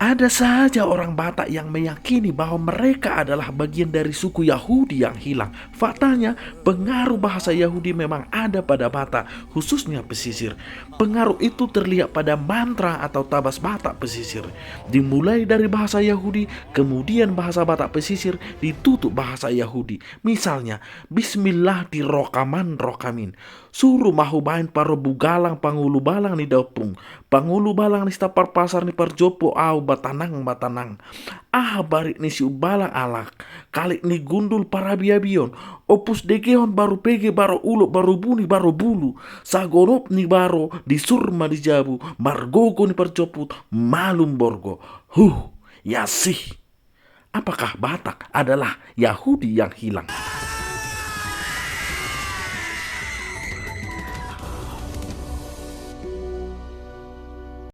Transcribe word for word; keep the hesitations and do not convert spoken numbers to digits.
Ada saja orang Batak yang meyakini bahwa mereka adalah bagian dari suku Yahudi yang hilang. Faktanya, pengaruh bahasa Yahudi memang ada pada Batak, khususnya pesisir. Pengaruh itu terlihat pada mantra atau tabas Batak pesisir. Dimulai dari bahasa Yahudi, kemudian bahasa Batak pesisir, ditutup bahasa Yahudi. Misalnya, Bismillah di rokaman rokamin. Suru ma hubaen parombu galang pangulu balang ni daompung, pangulu balang ni Sitampar Pasar ni parjompo au batanang batanang. Aha barit ni siumbalang alak, kalit ni gundul parabiabion, ompus degehon baru pege baru ulok baru buni baru bulu, sagonop ni baro di sur ma di jabu, margogo ni parjomput malum borgo. Huh, yasih. Apakah Batak adalah Yahudi yang hilang?